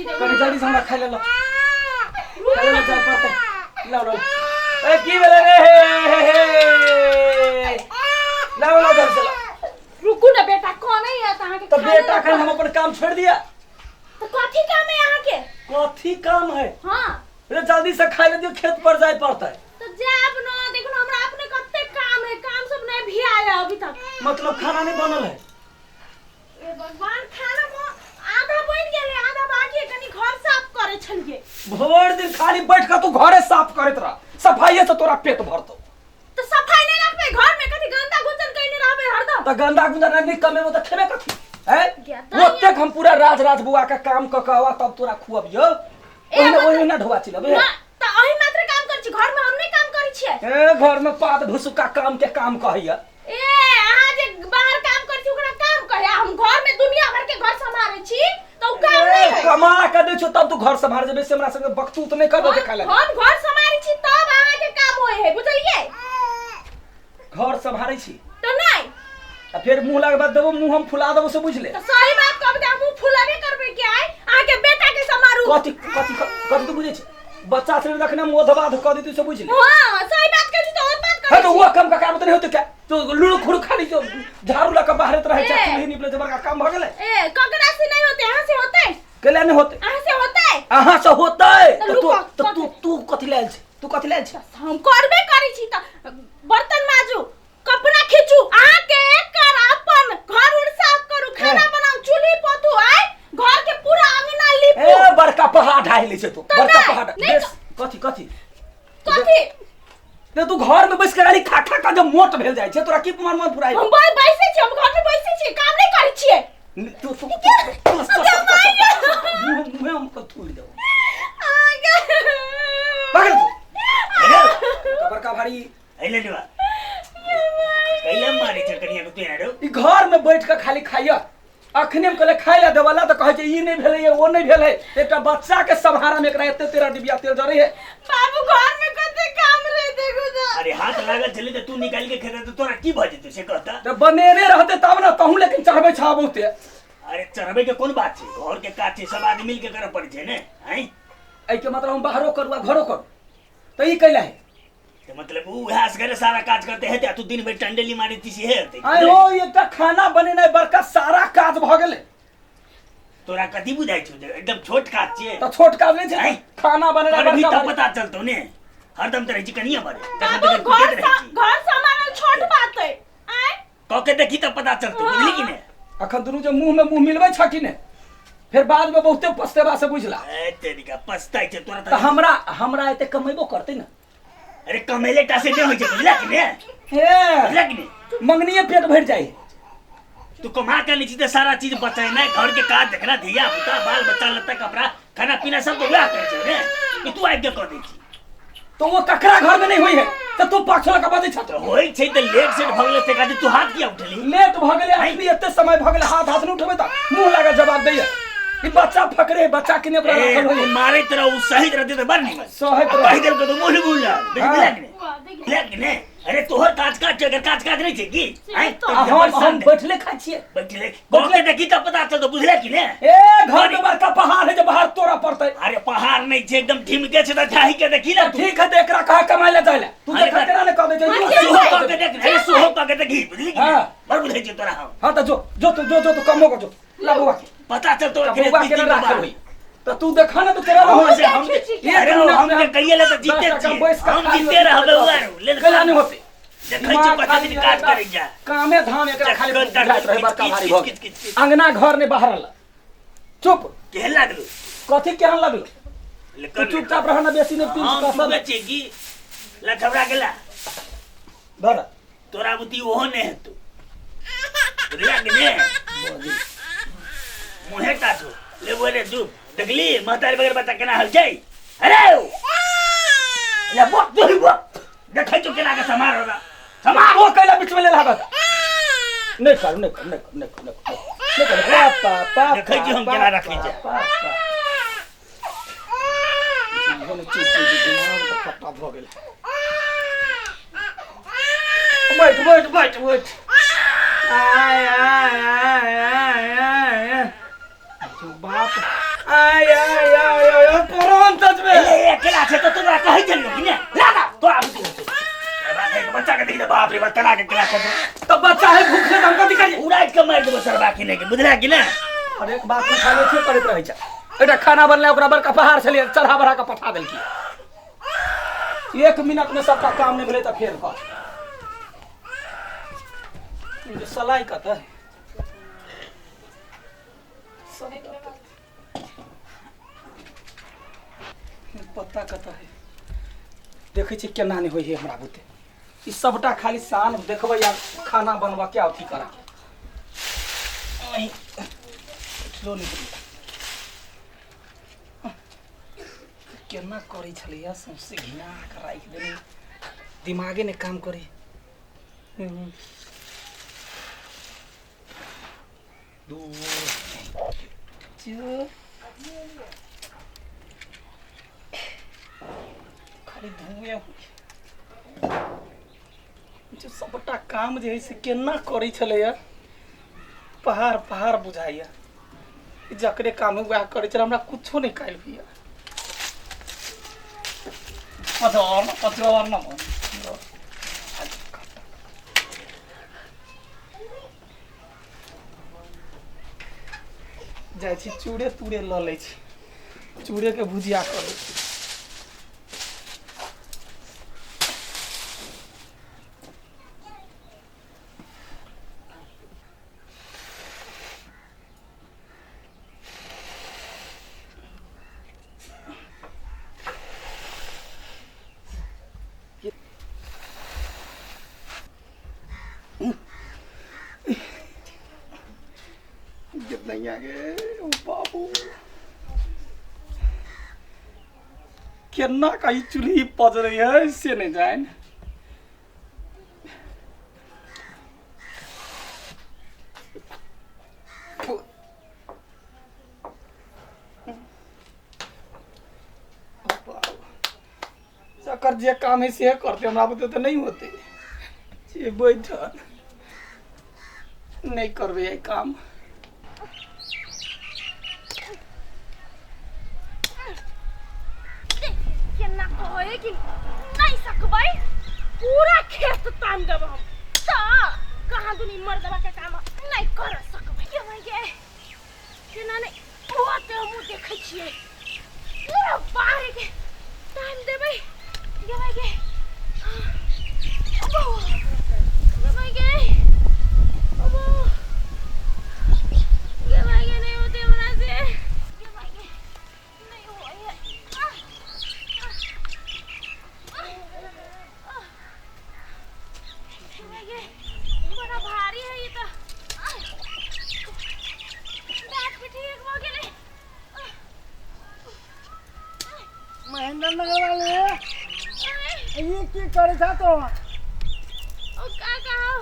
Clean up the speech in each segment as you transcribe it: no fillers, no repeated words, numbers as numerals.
कनी जल्दी से हमरा खाइ ले लो खाइ ले जाय पड़तै लाओ लाओ ए की भेलै रे हे हे हे लाओ लाओ जल्दी से लाओ रुकू ना बेटा कौन है त अहाँके तऽ बेटा खन हम अपन काम छोड़ि दिया तऽ कथी काम है अहाँके कथी काम है हाँ रे जल्दी से खाइ ले दियो खेत पर जाय पड़तै तऽ जायब न देखू न हमरा अपने कते काम है काम सब नहीं भी आया अभी तक मतलब खाना नहीं बनल है ए भगवान खाना आधा बन गेलै आधा बाकी है कनी घर साफ करे छलिए भरि दिन खाली बैठ के तू घरे साफ करैत रह सफाइये से तोरा पेट भरतौ तऽ सफाई नहीं रखबे घर में कथी गंदा गुंजन कइने रहबे हरदम तऽ गंदा गुंदा नहीं कमेबो तऽ खेबे कथी हैं गया ओतेक हम पूरा राज राज बुआ के काम क के आवा तब तोरा खुअबियो ए, ओहिना मतलब- ओहिना ढोआ चिलबे ना तऽ अही मात्र काम करै छी घर में हम नहीं काम करै छियै ए घर में पात भुसुका काम के काम कहैया ए अहाँ जे बाहर काम करै छी ओकरा काम कहै आ हम घर में दुनिया भर के घर सम्हारै छी तऽ उ काम ए, नहीं है कमा के दै छौ तब तू घर सम्हार जेबे से हमरा संगे बकतूत नहीं करबो के खाला हम घर सम्हारै छी तब अहाँ के काम होय है बुझलियै घर सम्हारै छी तऽ नहीं आ फेर मुंह लगबा देबो मुंह हम फुला देबो से बुझ ले तऽ सही बात कहबै तऽ हमहूँ फुलाबे करबै के आइ अहाँ के बेटा के सम्हारू कथी कथी कथी तू बुझै छी बच्चा से रखने में ओधवा धो कऽ देतै से बुझ ले हाँ सही बात कहै छी तऽ और बात है करै तो छी वो कम का काम तऽ नहीं होते क्या तो लुड़ु खुड़ु खाली जो झाड़ू लऽ कऽ बाहर रहै छै ए। चूल्ही निपले छै बड़का काम भऽ गेलै ए ककरा से नहीं होते अहाँ से होते केला नहि होते अहाँ से होते अहाँ से होतै तऽ तऽ तू रुको, तऽ तू कथी? तू कथी लायल छै तू कथी लायल छै हम करबे करै छी तऽ बर्तन माजू कपड़ा खींचू अहाँ के कर अपन घर उर साफ करू खाना ए। बनाऊ चूल्ही पोतू आय घर के पूरा अंगना लीपू ए बड़का पहाड़ ढाहि लै छै तू तऽ बड़का नहि, पहाड़ नहि बेस कथी कथी कथी ने तू घर में बैस के खाली खा खा के जे मोट भेल जाइ छै तोरा की मन मन फुराइ हम बैसै छी हम घर में बैसै छी काम नहीं करै छियै तू तू तू मुंह मुंह हम को थूर देबो पकड़ तू बड़का भारी अइले निवा कैला मारे छै कनिया के तू एना ई घर में बैठ के खाली खाइया अखने हम कहले खाइ ला देवला तऽ कहै छै ई नहि भेलै ओ नहि भेलै एकटा बच्चा के सम्हारा में एकरा एते तेरा डिबिया तेल जरै है बाबू घर में कते काम रहे देखो तो अरे हाथ लागल छलै तऽ तू निकालि के खेता तऽ तोरा की भऽ जेतौ से कहता तऽ बनेने रहते तब ने तहूँ लेकिन चढ़बै छह बहुते अरे चढ़बै के कोन बात छै घर के काज छै सब आदमी मिल के करऽ पड़ै छै ने आँय एहिके मतलब हम बाहरो करू आ घरो करू तऽ ई कैला है तऽ मतलब उ उएह असगरे सारा काज करते हेतै आ तू दिन भरि टंडेली मारै छी से हेतै आइ हो एकटा खाना बनेनाइ बड़का सारा काज भऽ गेलै तोरा कथी बुझाइ छौ जे एकदम छोट काज छियै तऽ छोट काज नहि छै आँय? खाना बनेनाइ तोरा भी बड़का तब भारी। पता चलतौ ने हरदम तऽ रहै छी कनिया बड़े बाबू घर घर संभालल छोट बात है आय कऽ के देखी तब पता चलतौ बुझली कि ने अखन दुनू जे मुंह में मुंह मिलबै छ कि नहि फेर बाद में बहुते पछतेबा से बुझला ए तेरी का पछताइ छै तोरा तऽ हमरा हमरा एते कमेबो करतै ने अरे कमेले टा से नहीं होइ छै बुझला कि ने हे बुझला कि ने मंगनीये पेट भरि जाइ तू कमा के नीचे ते सारा चीज बचेना घर के काज देखना धिया पुता बाल बच्चा लत्ता कपड़ा खाना पीना सब तो वएह करै छै ने कि तू आबि के कऽ दै छी तो वो ककरा घर में नहीं हुई है तो तू पक्ष लऽ कऽ बजै छह तऽ होइ छै तऽ लेट सेट भऽ गेलै तकर बाद तू हाथ किया उठेली लेट भऽ गेलै अखनी एते समय भऽ गेलै हाथ हाथ नहि उठेबै तऽ मुँह लागल जवाब दैया ई बच्चा फकरे बच्चा के ने ओकरा ए, राखल तू होइए मारैत रह उ सहित रहतै तऽ बड़ निमन सहैत आ रह। कहि देलकै तऽ मुँह बुझल हाँ। कि नहि बुझलक कि नहि अरे तोहर काज काज छै एकर काज काज नहि छै की आँय आ हम हम बैठले खाइ छियै बैठले बैठले देखी तऽ पता चलतौ बुझले कि ने ए घर में बड़का पहाड़ है जे बाहर तोड़ा पड़तै अरे पहाड़ नहि छै एकदम ढिमके छै तऽ जाहि के देखी ने तू ठीक है तऽ एकरा कहा कमाइ ले जाय ले तू अरे देख बा- केना ने कह दे हाँ, छै सुहो कऽ के देख अरे सुहो कऽ के देखी बुझली कि ने हाँ। बड़ बुझै छै तोरा हम हां तऽ जो जो तू जो जो तू कमो को जो ला बौआ के पता चलतौ तऽ बौआ के ना राखल होई तऽ तू देखा ना तऽ तेरा हाँ, होई से हम एक अरे मिनट हम में के कहिए ले तऽ जीते दस टका छियै बैस कऽ हम खाली जीते होई। रहबै उआर ले कैला नहि होतै देखै छियै कते दिन काज करै जा कामे धाम एकरा खाली चक्कर बुझाइत रहै बड़का किच, भारी किच, भऽ किच, किच, गेल। किच। अंगना घर ने बाहर अल चुप केहन लागलो कथी केहन लगलो ले तू कर ले। चुपचाप रह ना बेसी ने पी हम कसम चुपे छियै की लठबरा गेला धर तोरा बुद्धि ओहो नहि हेतौ बुझलिया कि ने मुहे टा छौ लेबो रे चुप देखली महतारी बगैर बच्चा केना होइ छै अरे ले बक तू बक देखै छौ केना के समार होला समार वो कैला बीच में ले लागत नहीं कर नहीं कर नहीं कर नहीं कर नहीं कर नहीं कर पापा पापा देखै छी हम केना रखै छै। पापा चुप चुप दिमाग तऽ खट्टा भऽ गेल बैठ बैठ बैठ बैठ आय आय आय आय आय आय बाप आय आय आय आय प्राण तजबे। ए अकेला छै तऽ तोरा कहै छलियौ कि नहि लागा तोरा बुद्धि होतौ। बच्चा के देख बाप रे बच्चा के केला छै। तो बच्चा है भूखे त हम कथी करियै? उड़ाइट के मारि देबो सरबा कि नहि के बुझला कि नहि? अरे एक बात में खाली अथियो करैत रहै छै। एकटा खाना बनलै, ओकरा बड़का पहाड़ छलियै, चढ़ा बढ़ा कऽ पठा देलकै। एक मिनट में सबटा काम नहि भेलै तऽ फेर कर। ई जे सलाई कतऽ है? पत्ता कतऽ है? देखै छी केना नहि होइ है हमरा बुते। ई सबटा खाली शान देखबै आ खाना बनबऽ के अथी करऽ के। उठलो नहि होइए। केना करै छलैया, सौंसे घिना कऽ राखि देने, दिमागे नहि काम करै। दू चार, खाली धुएँ होइ जे सबटा काम जे है से केना करै छलैया, पहाड़ पहाड़ बुझाइया। जकरे काम है वएह करै छलै, हमरा कुछो नहि काल्हि होइया। पचर न पचर न जाइ छी, चूड़े तूड़े लऽ लै छी, चूड़ेके भुजिया कऽ लै छी। नहीं आ गए ओ बाबू, केना का ई चूल्ही पजरै है से नहीं जान। जकर जे काम है से करते, हमरा बुते तऽ नहीं होते। जे बैठल नहीं करबै ई काम। केना कहै कि नहीं सकबै, पूरा खेत ताम देब हम तऽ कहाँ दुनी मर्दबा के काम नहीं कर सकबै। के भाई गे केना नहीं होते, हमहूँ देखै छियै पूरा बाहर के टाइम देबै। गे भाई गे, अबो गे भाई गे, अबो गे भाई गे, नहीं होते हमरा से। गे भाई गे नहीं होय है। गे बड़ा भारी है ये तो। बैठ भी ठीक हो गेलै। महेंद्र नगर वाले, ई की करे छा तो? ओ काका हो,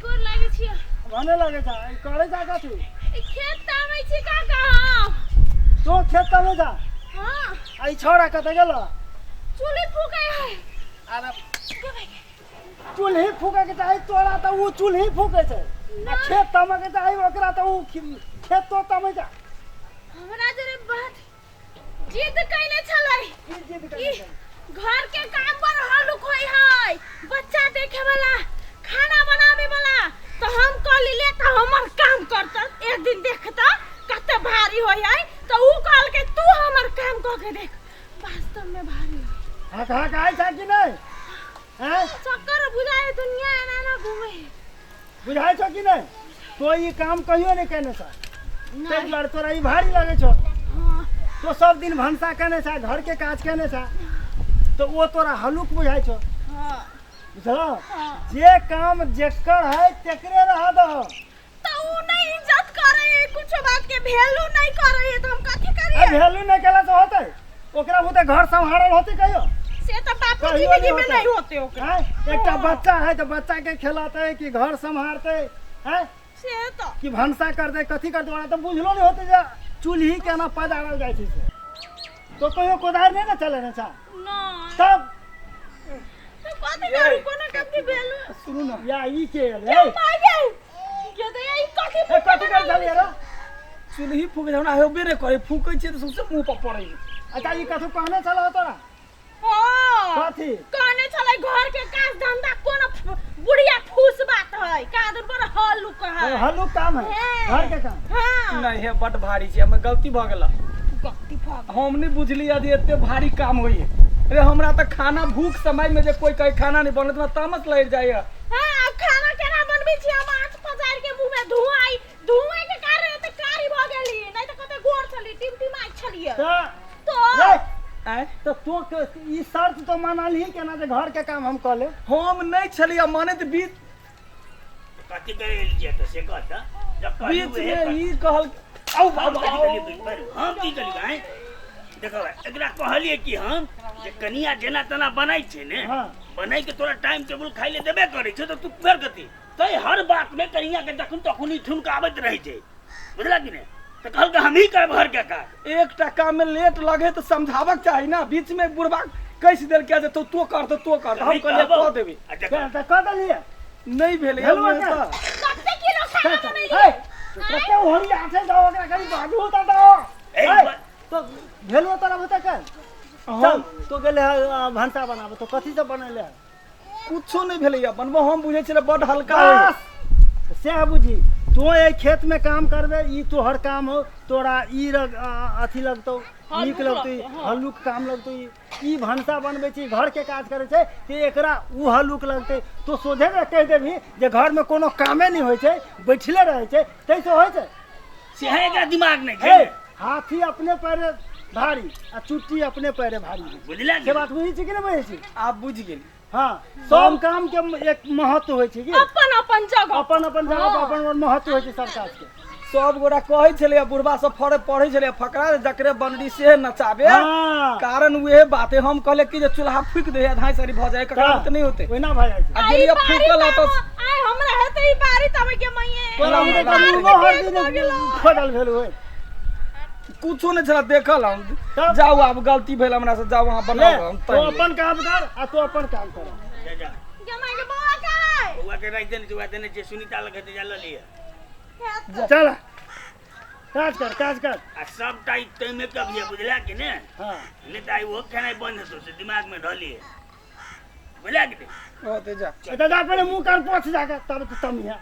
गोर लागै छियै। भने लगे छा। ई करे छा कथी? ई खेत तामै छी काका हम। तो खेत तमे जा? हाँ। आ ई छौड़ा कतऽ गेलो? चूल्ही फूकै है। अरे गे भाई गे। चूल्ही फूके के चाही तोरा तऽ ऊ चूल्ही फूके छै, आ खेत तमे के चाही ओकरा तऽ ऊ खेत तो तमे जा। हमरा जरे बात जिद कैले छलै की जिद कि करे छै? घर के काम पर हल्लुक होय है, बच्चा देखे वाला, खाना बनावे वाला, तो हम कहली ले तो हमर काम करता, एक दिन देखता कते भारी होय है। तो ऊ कहल के तू हमर काम क के देख, वास्तव में भारी है। हक हक आइ छा कि नहीं? हैं? चक्कर बुझाए दुनिया एना ना घूमे। बुझाइ छौ कि नहीं? तो ई काम कहियो नहीं केने छा, ताहि दुआरे तोरा ई भारी लगै छौ। हाँ। तो सब दिन भनसा केने छा, घर के काज केने छा, तो ओ तोरा हल्लुक बुझाइ छौ। हाँ। बुझलौ? हाँ। जे काम जेकर है तेकरे रह दहो। तो ऊ नहीं इज्जत करे है, कुछो बात के वैल्यू नहीं करे है, तो हम कथी आ करिए? वैल्यू नहीं केला से होतै? ओकरा बुते घर सम्हारल होतै कहियो? से तो बापू कहियो जिंदगी नहीं में होतै। नहीं होते ओकरा। हैं? एकटा बच्चा है तो बच्चा के खिलाते कि घर सम्हारते हैं से तो कि भनसा करते कथी करते, ओकरा तो बुझलो नहीं होते जे चूल्ही केना पजारल जाइ छै से। तो कहियो कोदारि नहीं ने चलेने छा? नहीं। तब तो कथी करू, कोनो काम के वैल्यू। सुनू ना। या ई के एलै? के माय गे के तो ई कथी? ए, कथी कर छलियै रे? चूल्ही फूकै छै, हमरा हेबे नहि करै, फूकै छियै तऽ सौंसे मुँह पर पड़ै। अच्छा ई कथू कहने छलौ तोरा? हाँ। कथी? कहने छलै घर के काज धंधा कोनो बुढ़िया फूस बात है, काज बड़ हल्लुक है। हल्लुक काम है घर के काम। हाँ। नहीं हे, बड भारी छै, हमर गलती भऽ गेल। गलती भऽ गेल। हम नहि बुझलियै जे एते भारी काम होइए। अरे हमरा तऽ खाना भूख समय में जे कोई कहे खाना नहीं बनत, हमरा तामस लहरि जाइए। हाँ, खाना केना बनबै छी हम? आँच पजारि के मुँह में धुआं आई, धुआं के कारण एते कारी भऽ गेली, नहीं तऽ कते गोर छली, टिमटिमाइ छलियै। तऽ तो रे, आँय? तऽ तो ई शर्त तो मानलही केना जे घर के काम हम कऽ लेब? हम नहि छलियै मानैत, बीच कथी करे गेलियै तऽ से कह तऽ जब कहली बीच उहे में कर। ई कहल औ हम बाबा कथी कहलियै पर हम की कहलियै आँय? देखो एकरा कहलियै कि हम जे कनिया जेना तेना बनै छै ने, हाँ। बनै के तोरा टाइम टेबुल खाइ ले देबे करै छै, तऽ तू फेर कथी तै हर बात में कनिया के जखन तखन ई ठुनका आबैत रहै छै, बुझला कि नहि? तऽ कहलकै हमही करब घर के काज। एकटा काम में लेट लगे तऽ समझाबक चाही ना, बीच में बुढ़बा कहि देलकै जे तू तो कर, तो तो कर, हम कहलियै कऽ देबै। आ देखो, तऽ कऽ देलियै? नहि भेलै। भेलौ मुँह का? तऽ। कते किलो खाना बनेलियै? हे, कते होरी आठे जाओ, ओकरा कनि बाजू तऽ दो। ए, हे, तो भेलो तोरा बुते कर? चल तो गेले है भनसा बनाबे, तो कथी सब बनेले है? कुछो नहि भेलैया बनबो, हम बुझै छलै बड हल्का होइए। बस सएह बुझी, तू एहि खेत में काम करबे, ई तोहर काम हो, तोरा ई रग, अथी लगतौ, नीक लगतौ, ई हल्लुक काम लगतौ। ई ई भनसा बनबै छी, घर के काज करै छै, ते एकरा उ हल्लुक लगतै। तो सोझे ने कहि देबही जे घर में कोनो कामे नहि होइ छै, बैठले रहै छै, ताहिसँ होइ छै? सेहे एकरा दिमाग नहि हे, छै। हाथी अपने पैरे भारी आ चुट्टी अपने पैरे भारी। बुझला से बात बुझै छी कि नहि बुझै छी? आब बुझि गेली। हाँ, सब काम के एक महत्व होइ छै कि अपन अपन जगह, अपन अपन जगह पर अपन अपन महत्व होइ छै सब काज के। सब गोरा कहै छलै, बुढ़बा सब फड़े पढ़ै छलै फकरा, जकरे बनरी से नचाबे। हाँ। कारण उहे बात है, हम कहले कि जे चूल्हा फूकि दे, आधा सारी भऽ जाए, ककरा तऽ नहि होतै। ओहिना भऽ जाइ छै। आ आई गेलियै बारी फूकल आ तब तऽ आइ हमरा हेतै ई बारी तब के मइये। तोरा लाउ, उधर लाउ, कनि लाउ। हरदी नहि खोदल भेल होय? कुछो नहि छलै देखल हम। तब? जाउ, आब गलती भेल हमरा से, जाउ अहाँ ले, बनाउ, हम तू तैं अपन काम कर आ तू अपन काम कर। जा जा। के माय के बौआ कहाँ है? बौआ के राखि देने छै, वएह देने छै सुनीता लग, हेतै जा लऽ लिअ। चल काज कर, काज कर। आ सबटा ई टाइमे कभिए, बुझला कि ने? हाँ। नहि तऽ आइ ओहो खेनाइ बंद हेतौ, से दिमाग में धऽ लिहे, बुझला कि नहि? होतै, जा। ए दादा, पहिले मुँह कान पोछ जाके, तब तऽ तमिया।